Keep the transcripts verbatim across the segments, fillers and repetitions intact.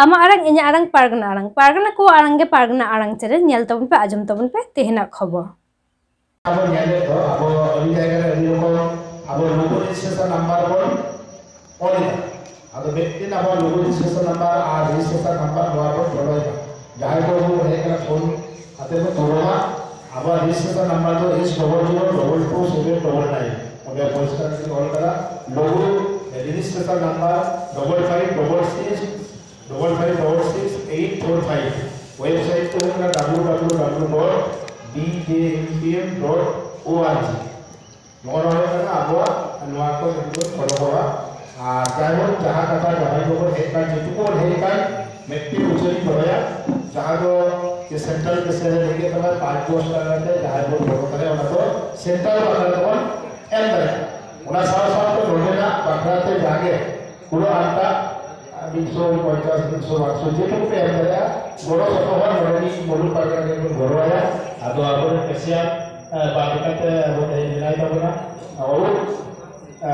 ᱟᱢᱟᱜ ᱟᱲᱟᱝ, ᱤᱧᱟᱹᱜ ᱟᱲᱟᱝ, ᱯᱟᱨᱜᱟᱱᱟ ᱟᱲᱟᱝ᱾ ᱯᱟᱨᱜᱟᱱᱟ ᱠᱚᱣᱟᱜ ᱟᱲᱟᱝ ᱜᱮ ᱯᱟᱨᱜᱟᱱᱟ ᱟᱲᱟᱝ ᱪᱮᱱᱮᱞ᱾ ᱧᱮᱞ ᱛᱟᱵᱚᱱ ᱯᱮ, ᱟᱸᱡᱚᱢ ᱛᱟᱵᱚᱱ ᱯᱮ ᱛᱮᱦᱮᱧᱟᱜ ᱠᱷᱚᱵᱚᱨ᱾ ᱟᱵᱚ ᱧᱮᱞᱮᱫ ᱫᱚ, ᱟᱵᱚ ᱟᱹᱰᱤ ᱡᱟᱭᱜᱟ ᱨᱮ ᱟᱹᱰᱤ ᱨᱚᱠᱚᱢ ᱟᱵᱚ logo registration number ᱵᱚᱱ ᱚᱞ ᱮᱫᱟ᱾ ᱟᱫᱚ ᱢᱤᱫᱴᱮᱱ ᱟᱵᱚ logo registration number ᱟᱨ registration number ᱱᱚᱣᱟ ᱵᱚᱱ ᱵᱚᱫᱚᱞ ᱮᱫᱟ᱾ ᱡᱟᱦᱟᱸᱭ ᱠᱚ ᱵᱚᱱ ᱦᱮᱡ ᱠᱟᱱᱟ ᱯᱷᱳᱱ ᱟᱛᱮ ᱵᱚᱱ ᱛᱩᱞᱟᱹᱣᱟ, ᱟᱵᱚᱣᱟᱜ registration number ᱫᱚ S double zero double two seven double nine᱾ ᱚᱸᱰᱮ ᱯᱚᱨᱤᱥᱠᱟᱨ ᱠᱟᱛᱮ ᱚᱞ ᱠᱟᱫᱟ, logo registration number double five double six double five double six eight four five᱾ Website ᱫᱚ ᱦᱩᱭᱩᱜ ᱠᱟᱱᱟ W W W dot D J M P M dot O R G᱾ ᱱᱚᱜᱼᱚ ᱱᱚᱣᱟ ᱦᱩᱭᱩᱜ ᱠᱟᱱᱟ ᱟᱵᱚᱣᱟᱜ ᱱᱚᱣᱟ ᱠᱚ ᱡᱚᱛᱚ ᱵᱚᱱ ᱯᱷᱚᱞᱳ ᱠᱚᱣᱟ᱾ ᱟᱨ ᱡᱟᱭᱦᱳᱠ, ᱡᱟᱦᱟᱸ ᱠᱟᱛᱷᱟ ᱡᱟᱦᱟᱸᱭ ᱠᱚᱵᱚᱱ ᱦᱮᱡ ᱠᱟᱱ, ᱡᱮᱴᱩᱠᱩ ᱵᱚᱱ ᱦᱮᱡ ᱠᱟᱱ, ᱢᱤᱫᱴᱮᱱ ᱩᱪᱷᱟᱹᱱᱤᱧ ᱫᱚᱦᱚᱭᱟ, ᱡᱟᱦᱟᱸ ᱫᱚ ᱡᱮ central case ᱨᱮ ᱞᱟᱹᱭ ᱠᱮᱫ ᱛᱟᱵᱚᱱᱟ ᱯᱟᱸᱪ ᱫᱚᱥ ᱴᱟᱠᱟ ᱠᱟᱛᱮ ᱡᱟᱦᱟᱸᱭ ᱵᱚᱱ ᱵᱚᱞᱚ ᱫᱟᱲᱮᱭᱟᱜᱼᱟ, ᱚᱱᱟ ᱫᱚ central ᱵᱟᱠᱷᱨᱟ ᱛᱮᱵᱚᱱ ᱮᱢ ᱫᱟᱲᱮᱭᱟᱜᱼᱟ᱾ ᱚᱱᱟ ᱥᱟᱶ ᱥᱟᱶᱛᱮ ᱱᱚᱰᱮᱱᱟᱜ ᱵᱟᱠᱷᱨᱟ ᱛᱮ ᱡᱟᱜᱮ ᱯᱩᱨᱟᱹ ᱟᱱᱴᱟ ᱢᱤᱫᱥᱚ ᱯᱚᱧᱪᱟᱥ, ᱢᱤᱫᱥᱚ ᱵᱟᱨᱥᱚ, ᱡᱮᱴᱩᱠᱩ ᱯᱮ ᱮᱢ ᱫᱟᱲᱮᱭᱟᱜᱼᱟ, ᱜᱚᱲᱚ ᱥᱚᱯᱚᱦᱚᱫ ᱱᱚᱰᱮᱱᱤᱡ ᱢᱩᱞᱩᱠ ᱯᱟᱨᱜᱟᱱᱟ ᱜᱮᱵᱚᱱ ᱜᱚᱲᱚ ᱟᱭᱟ᱾ ᱟᱫᱚ ᱟᱵᱚᱨᱮᱱ ᱠᱮᱥᱤᱭᱟᱨ, ᱮ, ᱵᱟᱨ ᱞᱮᱠᱟᱛᱮ ᱟᱵᱚ ᱴᱷᱮᱱ ᱢᱮᱱᱟᱭ ᱛᱟᱵᱚᱱᱟ, ᱚᱨᱩᱯ, ᱮ,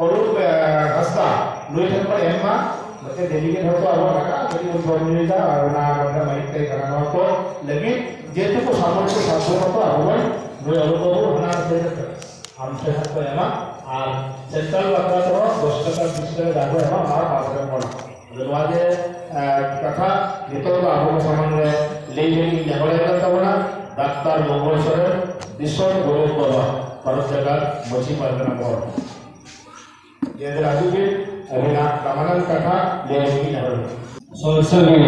ᱚᱨᱩᱯ, ᱮ, ᱦᱟᱸᱥᱫᱟ, ᱱᱩᱭ ᱴᱷᱮᱱ ᱵᱚᱱ ᱮᱢ ᱢᱟ᱾ ᱢᱤᱫᱴᱮᱱ delegate ᱦᱚᱸᱛᱚ ᱟᱵᱚ ᱞᱟᱜᱟᱜᱼᱟ, ᱠᱟᱹᱴᱤᱡ ᱵᱚᱱ ᱡᱚᱢ ᱧᱩᱭᱮᱫᱟ, ᱟᱨ ᱚᱱᱟ ᱢᱟᱭᱤᱠ ᱛᱮ ᱠᱟᱱᱟ ᱱᱚᱣᱟ ᱠᱚ ᱞᱟᱹᱜᱤᱫ ᱡᱮᱴᱩᱠᱩ ᱥᱟᱢᱚᱨᱛᱷᱚ ᱥᱟᱫᱷᱚ ᱢᱚᱛᱚ ᱟᱵᱚ ᱵᱚᱱ, ᱱᱩᱭ ᱚᱨᱩᱯ ᱵᱟᱹᱵᱩ ᱦᱟᱱᱟ ᱥᱮᱫ ᱨᱮ ᱟᱢ ᱴᱷᱮᱱ ᱦᱚᱸᱠᱚ ᱮᱢᱟ, ᱟᱨ central ᱵᱟᱠᱷᱨᱟ ᱛᱮᱦᱚᱸ ᱫᱚᱥ ᱴᱟᱠᱟ, ᱵᱤᱥ ᱴᱟᱠᱟ ᱡᱟ ᱠᱚ ᱮᱢᱟ, ᱚᱱᱟ ᱯᱟᱥ ᱨᱮ ᱵᱚᱱ᱾ ᱟᱫᱚ ᱱᱚᱣᱟ ᱜᱮ, ᱮ, ᱠᱟᱛᱷᱟ ᱱᱤᱛᱚᱜ ᱫᱚ ᱟᱵᱚ ᱠᱚ ᱥᱟᱢᱟᱝ ᱨᱮ ᱞᱟᱹᱭ ᱞᱟᱹᱜᱤᱫ ᱤᱧ ᱱᱮᱦᱚᱨᱮᱫ ᱠᱟᱱ ᱛᱟᱵᱚᱱᱟ, ᱰᱟᱠᱛᱟᱨ ᱢᱚᱝᱜᱚᱞ ᱥᱚᱨᱮᱱ, ᱫᱤᱥᱚᱢ ᱜᱚᱨᱚᱵᱽ ᱵᱟᱵᱟ, ᱵᱷᱟᱨᱚᱛ ᱡᱟᱠᱟᱛ ᱢᱟᱹᱡᱷᱤ ᱯᱟᱨᱜᱟᱱᱟ ᱢᱚᱦᱚᱞ᱾ ᱡᱮ ᱫᱮᱞᱟ ᱦᱤᱡᱩᱜ ᱵᱤᱱ, ᱟᱹᱵᱤᱱᱟᱜ ᱫᱟᱢᱟᱱᱟᱱ ᱠᱟᱛᱷᱟ ᱞᱟᱹᱭ ᱞᱟᱹᱜᱤᱫ ᱤᱧ ᱱᱮᱦᱚᱨᱮᱫ ᱠᱟᱱᱟ᱾ ᱥᱚᱨᱥᱚᱨᱤ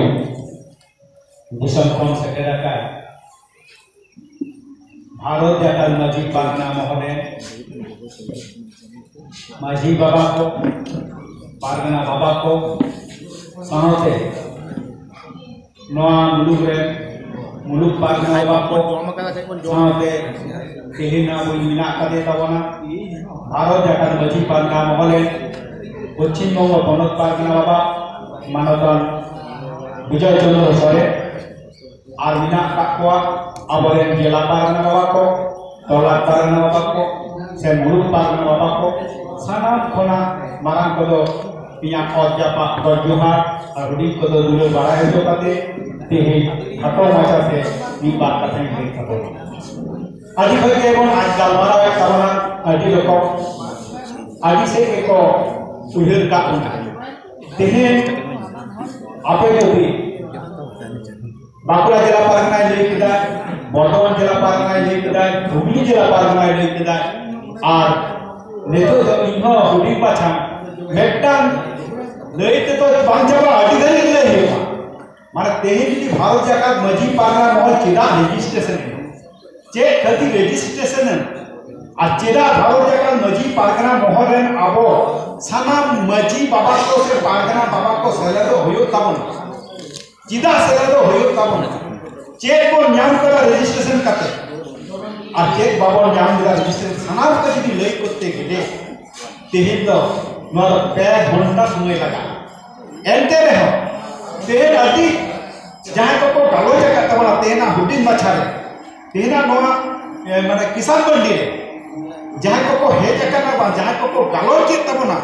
ᱫᱤᱥᱚᱢ ᱠᱷᱚᱱ ᱥᱮᱴᱮᱨ ᱟᱠᱟᱱ ᱵᱷᱟᱨᱚᱛ ᱡᱟᱠᱟᱛ ᱢᱟᱹᱡᱷᱤ ᱯᱟᱨᱜᱟᱱᱟ ᱢᱚᱦᱚᱞ ᱨᱮᱱ ᱢᱟᱹᱡᱷᱤ ᱵᱟᱵᱟ ᱠᱚ, ᱯᱟᱨᱜᱟᱱᱟ ᱵᱟᱵᱟ ᱠᱚ, ᱥᱟᱶᱛᱮ ᱱᱚᱣᱟ ᱢᱩᱞᱩᱠ ᱨᱮᱱ ᱢᱩᱞᱩᱠ ᱯᱟᱨᱜᱟᱱᱟ ᱵᱟᱵᱟ ᱠᱚ, ᱥᱟᱶᱛᱮ ᱛᱮᱦᱮᱧ ᱟᱵᱚ ᱢᱮᱱᱟᱜ ᱠᱟᱫᱮ ᱛᱟᱵᱚᱱᱟ ᱵᱷᱟᱨᱚᱛ ᱡᱟᱠᱟᱛ ᱢᱟᱹᱡᱷᱤ ᱯᱟᱨᱜᱟᱱᱟ ᱢᱚᱦᱚᱞ ᱨᱮᱱ ᱯᱚᱪᱷᱤᱢ ᱵᱚᱝᱜᱚ ᱯᱚᱱᱚᱛ ᱯᱟᱨᱜᱟᱱᱟ ᱵᱟᱵᱟ ᱢᱟᱱᱚᱛᱟᱱ ᱵᱤᱡᱚᱭ ᱪᱚᱸᱫᱽᱨᱚ ᱥᱚᱨᱮᱱ, ᱟᱨ ᱢᱮᱱᱟᱜ ᱟᱠᱟᱫ ᱠᱚᱣᱟ ᱟᱵᱚᱨᱮᱱ ᱡᱮᱞᱟ ᱯᱟᱨᱜᱟᱱᱟ ᱵᱟᱵᱟ ᱠᱚ, ᱴᱚᱞᱟ ᱯᱟᱨᱜᱟᱱᱟ ᱵᱟᱵᱟ ᱠᱚ, ᱥᱮ ᱢᱩᱞᱩᱠ ᱯᱟᱨᱜᱟᱱᱟ ᱵᱟᱵᱟ ᱠᱚ, ᱥᱟᱱᱟᱢ ᱠᱷᱚᱱᱟᱜ ᱢᱟᱨᱟᱝ ᱠᱚᱫᱚ ᱤᱧᱟᱹᱜ ᱚᱛ ᱡᱟᱯᱟᱜ ᱫᱚ ᱡᱚᱦᱟᱨ ᱟᱨ ᱦᱩᱰᱤᱧ ᱠᱚᱫᱚ ᱫᱩᱞᱟᱹᱲ ᱵᱟᱲᱟᱭ ᱦᱚᱪᱚ ᱠᱟᱛᱮ ᱛᱮᱦᱮᱧ ᱠᱷᱟᱴᱚ ᱢᱟᱪᱷᱟ ᱛᱮ ᱢᱤᱫ ᱵᱟᱨ ᱠᱟᱛᱷᱟᱧ ᱞᱟᱹᱭ ᱥᱚᱫᱚᱨᱟ᱾ ᱟᱹᱰᱤ ᱵᱷᱟᱹᱜᱤ ᱜᱮᱵᱚᱱ ᱟᱡ ᱜᱟᱞᱢᱟᱨᱟᱣ ᱮᱫ ᱛᱟᱵᱚᱱᱟ, ᱟᱹᱰᱤ ᱨᱚᱠᱚᱢ ᱟᱹᱰᱤ ᱥᱮᱫ ᱜᱮᱠᱚ ᱩᱭᱦᱟᱹᱨ ᱠᱟᱜ ᱵᱚᱱᱟ᱾ ᱛᱮᱦᱮᱧ ᱟᱯᱮ ᱡᱩᱫᱤ ᱵᱟᱸᱠᱩᱲᱟ ᱡᱮᱞᱟ ᱯᱟᱨᱜᱟᱱᱟᱭ ᱞᱟᱹᱭ ᱠᱮᱫᱟ, ᱵᱚᱨᱫᱷᱚᱢᱟᱱ ᱡᱮᱞᱟ ᱯᱟᱨᱜᱟᱱᱟᱭ ᱞᱟᱹᱭ ᱠᱮᱫᱟ, ᱦᱩᱜᱽᱞᱤ ᱡᱮᱞᱟ ᱯᱟᱨᱜᱟᱱᱟᱭ ᱞᱟᱹᱭ ᱠᱮᱫᱟ, ᱟᱨ ᱱᱤᱛᱚᱜ ᱫᱚ ᱤᱧᱦᱚᱸ ᱦᱩᱰᱤᱧ ᱢᱟᱪᱷᱟ ᱢᱤᱫᱴᱟᱝ ᱞᱟᱹᱭ ᱛᱮᱫᱚ ᱵᱟᱝ ᱪᱟᱵᱟᱜᱼᱟ, ᱟᱹᱰᱤ ᱜᱷᱟᱹᱲᱤᱡ ᱞᱟᱹᱭ ᱦᱩᱭᱩᱜᱼᱟ᱾ ᱢᱟᱱᱮ ᱛᱮᱦᱮᱧ ᱡᱩᱫᱤ ᱵᱷᱟᱨᱚᱛ ᱡᱟᱠᱟᱛ ᱢᱟᱹᱡᱷᱤ ᱯᱟᱨᱜᱟᱱᱟ ᱢᱚᱦᱚᱞ ᱪᱮᱫᱟᱜ ᱨᱮᱡᱤᱥᱴᱨᱮᱥᱚᱱ ᱮᱱᱟ, ᱪᱮᱫ ᱠᱷᱟᱹᱛᱤᱨ ᱨᱮᱡᱤᱥᱴᱨᱮᱥᱚᱱ ᱮᱱᱟ, ᱟᱨ ᱪᱮᱫᱟᱜ ᱵᱷᱟᱨᱚᱛ ᱡᱟᱠᱟᱛ ᱢᱟᱹᱡᱷᱤ ᱯᱟᱨᱜᱟᱱᱟ ᱢᱚᱦᱚᱞ ᱨᱮᱱ ᱟᱵᱚ ᱥᱟᱱᱟᱢ ᱢᱟᱹᱡᱷᱤ ᱵᱟᱵᱟ ᱠᱚ ᱥᱮ ᱯᱟᱨᱜᱟᱱᱟ ᱵᱟᱵᱟ ᱠᱚ ᱥᱮᱞᱮᱫᱚᱜ ᱦᱩᱭᱩᱜ ᱛᱟᱵᱚᱱᱟ? ᱪᱮᱫᱟᱜ ᱥᱮᱞᱮᱫᱚᱜ ᱦᱩᱭᱩᱜ ᱛᱟᱵᱚᱱᱟ? ᱪᱮᱫ ᱵᱚᱱ ᱧᱟᱢ ᱠᱟᱫᱟ ᱨᱮᱡᱤᱥᱴᱨᱮᱥᱚᱱ ᱠᱟᱛᱮ ᱟᱨ ᱪᱮᱫ ᱵᱟᱵᱚᱱ ᱧᱟᱢ ᱞᱮᱫᱟ ᱨᱮᱡᱤᱥᱴᱨᱮᱥᱚᱱ, ᱥᱟᱱᱟᱢ ᱠᱚ ᱡᱩᱫᱤ ᱞᱟᱹᱭ ᱠᱚᱨᱛᱮ ᱜᱮᱞᱮ ᱛᱮᱦᱮᱧ ᱫᱚ ᱱᱚᱣᱟ ᱫᱚ ᱯᱮ ᱜᱷᱚᱱᱴᱟ ᱥᱚᱢᱚᱭ ᱞᱟᱜᱟᱜᱼᱟ᱾ ᱮᱱᱛᱮ ᱨᱮᱦᱚᱸ ᱛᱮᱦᱮᱧ ᱟᱹᱰᱤ ᱡᱟᱦᱟᱸᱭ ᱠᱚᱠᱚ ᱜᱟᱞᱚᱪ ᱟᱠᱟᱫ ᱛᱟᱵᱚᱱᱟ ᱛᱮᱦᱮᱧᱟᱜ ᱦᱩᱰᱤᱧ ᱢᱟᱪᱷᱟ ᱨᱮ, ᱛᱮᱦᱮᱧᱟᱜ ᱱᱚᱣᱟ, ᱮ, ᱢᱟᱱᱮ ᱠᱤᱥᱟᱱ ᱢᱟᱱᱰᱤ ᱨᱮ ᱡᱟᱦᱟᱸᱭ ᱠᱚᱠᱚ ᱦᱮᱡ ᱟᱠᱟᱱᱟ, ᱵᱟᱝ ᱡᱟᱦᱟᱸᱭ ᱠᱚᱠᱚ ᱜᱟᱞᱚᱪ ᱮᱫ ᱛᱟᱵᱚᱱᱟ,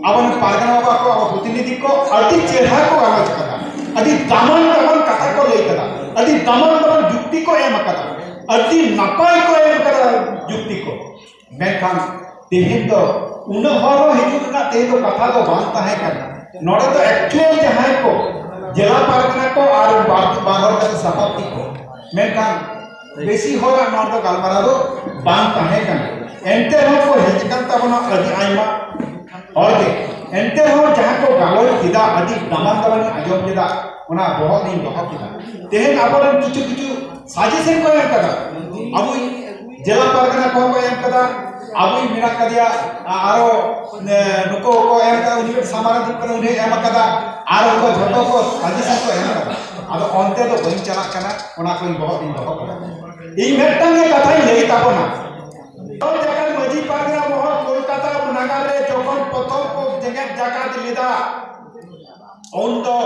ᱟᱵᱚᱨᱮᱱ ᱯᱟᱨᱜᱟᱱᱟ ᱵᱟᱵᱟ ᱠᱚ, ᱟᱵᱚ ᱯᱨᱚᱛᱤᱱᱤᱫᱷᱤ ᱠᱚ ᱟᱹᱰᱤ ᱪᱮᱦᱨᱟ ᱠᱚ ᱜᱟᱞᱚᱪ ᱟᱠᱟᱫᱟ, ᱟᱹᱰᱤ ᱫᱟᱢᱟᱱ ᱫᱟᱢᱟᱱ ᱠᱟᱛᱷᱟ ᱠᱚ ᱞᱟᱹᱭ ᱟᱠᱟᱫᱟ, ᱟᱹᱰᱤ ᱫᱟᱢᱟᱱ ᱫᱟᱢᱟᱱ ᱡᱩᱠᱛᱤ ᱠᱚ ᱮᱢ ᱟᱠᱟᱫᱟ, ᱟᱹᱰᱤ ᱱᱟᱯᱟᱭ ᱠᱚ ᱮᱢ ᱟᱠᱟᱫᱟ ᱡᱩᱠᱛᱤ ᱠᱚ᱾ ᱢᱮᱱᱠᱷᱟᱱ ᱛᱮᱦᱮᱧ ᱫᱚ ᱩᱱᱟᱹᱜ ᱦᱚᱲ ᱦᱚᱸ ᱦᱤᱡᱩᱜ ᱨᱮᱱᱟᱜ ᱛᱮᱦᱮᱧ ᱫᱚ ᱠᱟᱛᱷᱟ ᱫᱚ ᱵᱟᱝ ᱛᱟᱦᱮᱸ ᱠᱟᱱᱟ᱾ ᱱᱚᱰᱮ ᱫᱚ ᱮᱠᱪᱩᱭᱟᱞ ᱡᱟᱦᱟᱸᱭ ᱠᱚ ᱡᱮᱞᱟ ᱯᱟᱨᱜᱟᱱᱟ ᱠᱚ ᱟᱨ ᱵᱟᱨ ᱵᱟᱨ ᱦᱚᱲ ᱠᱟᱛᱮ ᱥᱟᱯᱟᱵ ᱠᱚ, ᱢᱮᱱᱠᱷᱟᱱ ᱵᱮᱥᱤ ᱦᱚᱲᱟᱜ ᱱᱚᱣᱟ ᱫᱚ ᱜᱟᱞᱢᱟᱨᱟᱣ ᱫᱚ ᱵᱟᱝ ᱛᱟᱦᱮᱸ ᱠᱟᱱᱟ᱾ ᱮᱱᱛᱮ ᱨᱮᱦᱚᱸ ᱠᱚ ᱦᱮᱡ ᱟᱠᱟᱱ ᱛᱟᱵᱚᱱᱟ ᱟᱹᱰᱤ ᱟᱭᱢᱟ ᱦᱚᱲ ᱜᱮ᱾ ᱮᱱᱛᱮ ᱨᱮᱦᱚᱸ ᱡᱟᱦᱟᱸ ᱠᱚ ᱜᱟᱞᱚᱪ ᱠᱮᱫᱟ, ᱟᱹᱰᱤ ᱫᱟᱢᱟᱱ ᱫᱟᱢᱟᱱ ᱤᱧ ᱟᱸᱡᱚᱢ ᱠᱮᱫᱟ, ᱚᱱᱟ ᱵᱚᱦᱚᱜ ᱨᱤᱧ ᱫᱚᱦᱚ ᱠᱮᱫᱟ᱾ ᱛᱮᱦᱮᱧ ᱟᱵᱚᱨᱮᱱ ᱠᱤᱪᱷᱩ ᱠᱤᱪᱷᱩ ᱥᱟᱡᱮᱥᱚᱱ ᱠᱚ ᱮᱢ ᱠᱟᱫᱟ, ᱟᱵᱚᱭᱤᱡ ᱡᱮᱞᱟ ᱯᱟᱨᱜᱟᱱᱟ ᱠᱚᱦᱚᱸ ᱠᱚ ᱮᱢ ᱠᱟᱫᱟ, ᱟᱵᱚᱭᱤᱡ ᱢᱮᱱᱟᱜ ᱠᱟᱫᱮᱭᱟ, ᱟ-, ᱟᱨᱚ, ᱮ, ᱱᱩᱠᱩ ᱠᱚ ᱮᱢ ᱠᱟᱫᱟ, ᱩᱱᱤ ᱢᱤᱫ ᱥᱟᱢᱟᱨᱟᱫᱤᱯ ᱠᱟᱱᱟ, ᱩᱱᱤ ᱮᱢ ᱠᱟᱫᱟ, ᱟᱨ ᱩᱱᱠᱩ ᱡᱷᱚᱛᱚ ᱠᱚ ᱥᱟᱡᱮᱥᱚᱱ ᱠᱚ ᱮᱢ ᱠᱟᱫᱟ᱾ ᱟᱫᱚ ᱚᱱᱛᱮ ᱫᱚ ᱵᱟᱹᱧ ᱪᱟᱞᱟᱜ ᱠᱟᱱᱟ, ᱚᱱᱟ ᱠᱚᱧ ᱵᱚᱦᱚᱜ ᱤᱧ ᱫᱚᱦᱚ ᱠᱟᱫᱟ᱾ ᱤᱧ ᱢᱤᱫᱴᱟᱝ ᱜᱮ ᱠᱟᱛᱷᱟᱧ ᱞᱟᱹᱭ ᱛᱟᱵᱚᱱᱟ, ᱡᱚᱠᱷᱚᱱ ᱡᱟᱠᱟᱛ ᱢᱟᱹᱡᱷᱤ ᱯᱟᱨᱜᱟᱱᱟ ᱢᱚᱦᱚᱞ ᱠᱳᱞᱠᱟᱛᱟ ᱱᱟᱜᱟᱨ ᱨᱮ ᱡᱚᱠᱷᱚᱱ ᱯᱨᱚᱛᱷᱚᱢ ᱠᱚ ᱡᱮᱜᱮᱛ ᱡᱟᱠᱟᱛ ᱞᱮᱫᱟ, ᱩᱱ ᱫᱚ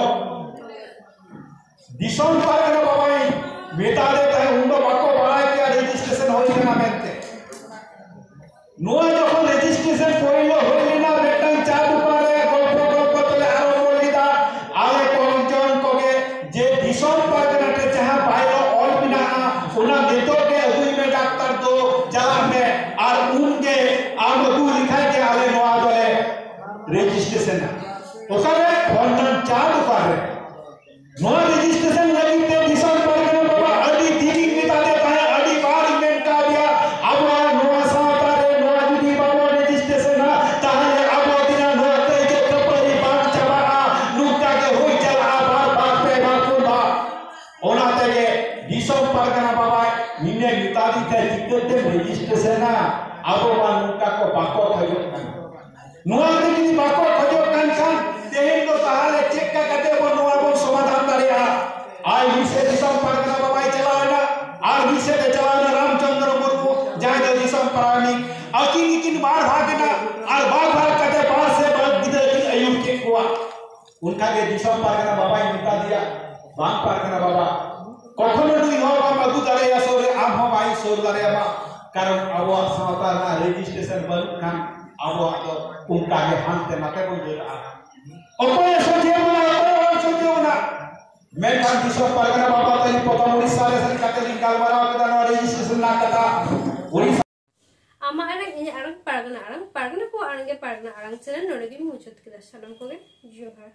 ᱫᱤᱥᱚᱢ ᱯᱟᱨᱜᱟᱱᱟ ᱵᱟᱵᱟᱭ ᱢᱮᱛᱟ ᱫᱮ ᱛᱟᱦᱮᱸ, ᱩᱱ ᱫᱚ ᱵᱟᱠᱚ ᱵᱟᱲᱟᱭ ᱠᱮᱭᱟ ᱨᱮᱡᱤᱥᱴᱨᱮᱥᱚᱱ ᱦᱩᱭ ᱠᱟᱱᱟ ᱢᱮᱱᱛᱮ᱾ ᱱᱚᱣᱟ ᱡᱚᱠᱷᱚᱱ ᱨᱮᱡᱤᱥᱴᱨᱮᱥᱚᱱ ᱯᱳᱭᱞᱳ ᱦᱩᱭ ᱞᱮᱱᱟ, ᱢᱤᱫᱴᱟᱝ ᱪᱟ ᱫᱚᱠᱟᱱ ᱨᱮ ᱜᱚᱞᱯᱚ ᱟᱵᱚ ᱢᱟ ᱱᱚᱝᱠᱟ ᱠᱚ ᱵᱟᱠᱚ ᱠᱷᱚᱡᱚᱜ ᱠᱟᱱᱟ᱾ ᱱᱚᱣᱟ ᱜᱮ ᱡᱩᱫᱤ ᱵᱟᱠᱚ ᱠᱷᱚᱡᱚᱜ ᱠᱟᱱ ᱠᱷᱟᱱ, ᱛᱮᱦᱮᱧ ᱫᱚ ᱛᱟᱦᱚᱞᱮ ᱪᱮᱫ ᱞᱮᱠᱟ ᱠᱟᱛᱮ ᱵᱚᱱ ᱱᱚᱣᱟ ᱵᱚᱱ ᱥᱚᱢᱟᱫᱷᱟᱱ ᱫᱟᱲᱮᱭᱟᱜᱼᱟ? ᱟᱨ ᱢᱤᱫ ᱥᱮᱫ ᱫᱤᱥᱚᱢ ᱯᱟᱨᱜᱟᱱᱟ ᱵᱟᱵᱟᱭ ᱪᱟᱞᱟᱣ ᱮᱱᱟ, ᱟᱨ ᱢᱤᱫ ᱥᱮᱫ ᱮ ᱪᱟᱞᱟᱣ ᱮᱱᱟ ᱨᱟᱢᱪᱚᱸᱫᱽᱨᱚ ᱢᱩᱨᱢᱩ, ᱡᱟᱦᱟᱸᱭ ᱫᱚ ᱫᱤᱥᱚᱢ ᱯᱟᱨᱟᱱᱤᱠ᱾ ᱟᱹᱠᱤᱱ ᱜᱮᱠᱤᱱ ᱵᱟᱨ ᱵᱷᱟᱜᱽ ᱮᱱᱟ, ᱟᱨ ᱵᱟᱨ ᱵᱷᱟᱜᱽ ᱠᱟᱛᱮ ᱵᱟᱨ ᱥᱮᱫ ᱵᱟᱨ ᱜᱤᱫᱽᱨᱟᱹ ᱠᱤᱱ ᱟᱹᱭᱩᱨ ᱠᱮᱫ ᱠᱚᱣᱟ᱾ ᱚᱱᱠᱟ ᱜᱮ ᱫᱤᱥᱚᱢ ᱯᱟᱨᱜᱟᱱᱟ ᱵᱟᱵᱟᱭ ᱢᱮᱛᱟ ᱫᱮᱭᱟ, "ᱵᱟᱝ ᱯᱟᱨᱜᱟᱱᱟ ᱵᱟᱵᱟ, ᱠᱚᱠᱷᱚᱱᱳ ᱱᱩᱭ ᱦᱚᱲ ᱵᱟᱢ ᱟᱹᱜᱩ ᱫᱟᱲᱮᱭᱟᱭᱟ ᱥᱩᱨ ᱨᱮ, ᱟᱢ ᱦᱚᱸ ᱵᱟᱭ ᱥᱩᱨ ᱫᱟᱲᱮᱭᱟᱢᱟ, ᱠᱟᱨᱚᱱ ᱟᱵᱚᱣᱟᱜ ᱥᱟᱶᱛᱟ ᱨᱮᱱᱟᱜ ᱨᱮᱡᱤᱥᱴᱨᱮᱥᱚᱱ ᱵᱟᱹᱱᱩᱜ ᱠᱷᱟᱱ ᱟᱵᱚᱣᱟᱜ ᱫᱚ ᱚᱱᱠᱟ ᱜᱮ ᱦᱟᱱᱛᱮ ᱱᱟᱛᱮ ᱵᱚᱱ ᱫᱟᱹᱲᱟ᱾ ᱚᱠᱚᱭᱮ ᱥᱚᱡᱷᱮ ᱵᱚᱱᱟ, ᱚᱠᱚᱭ ᱦᱚᱸ ᱥᱚᱡᱷᱮ ᱵᱚᱱᱟ?" ᱢᱮᱱᱠᱷᱟᱱ ᱫᱤᱥᱚᱢ ᱯᱟᱨᱜᱟᱱᱟ ᱵᱟᱵᱟ ᱛᱟᱹᱞᱤᱧ ᱯᱨᱚᱛᱷᱚᱢ ᱩᱲᱤᱥᱥᱟ ᱨᱮ ᱥᱮᱱ ᱠᱟᱛᱮ ᱞᱤᱧ ᱜᱟᱞᱢᱟᱨᱟᱣ ᱠᱮᱫᱟ ᱱᱚᱣᱟ ᱨᱮᱡᱤᱥᱴᱨᱮᱥᱚᱱ ᱨᱮᱱᱟᱜ ᱠᱟᱛᱷᱟ᱾ ᱩᱲᱤᱥᱥᱟ ᱟᱢᱟᱜ ᱟᱲᱟᱝ, ᱤᱧᱟᱹᱜ ᱟᱲᱟᱝ, ᱯᱟᱨᱜᱟᱱᱟ ᱟᱲᱟᱝ, ᱯᱟᱨᱜᱟᱱᱟ ᱠᱚᱣᱟᱜ ᱟᱲᱟᱝ ᱜᱮ ᱯᱟᱨᱜᱟᱱᱟ ᱟᱲᱟᱝ ᱪᱮᱱᱮᱞ ᱱᱚᱰᱮ ᱜᱤᱧ ᱢᱩᱪᱟᱹᱫ ᱠᱮᱫᱟ᱾ ᱥᱟᱱᱟᱢ ᱠᱚᱜᱮ ᱡᱚᱦᱟᱨ᱾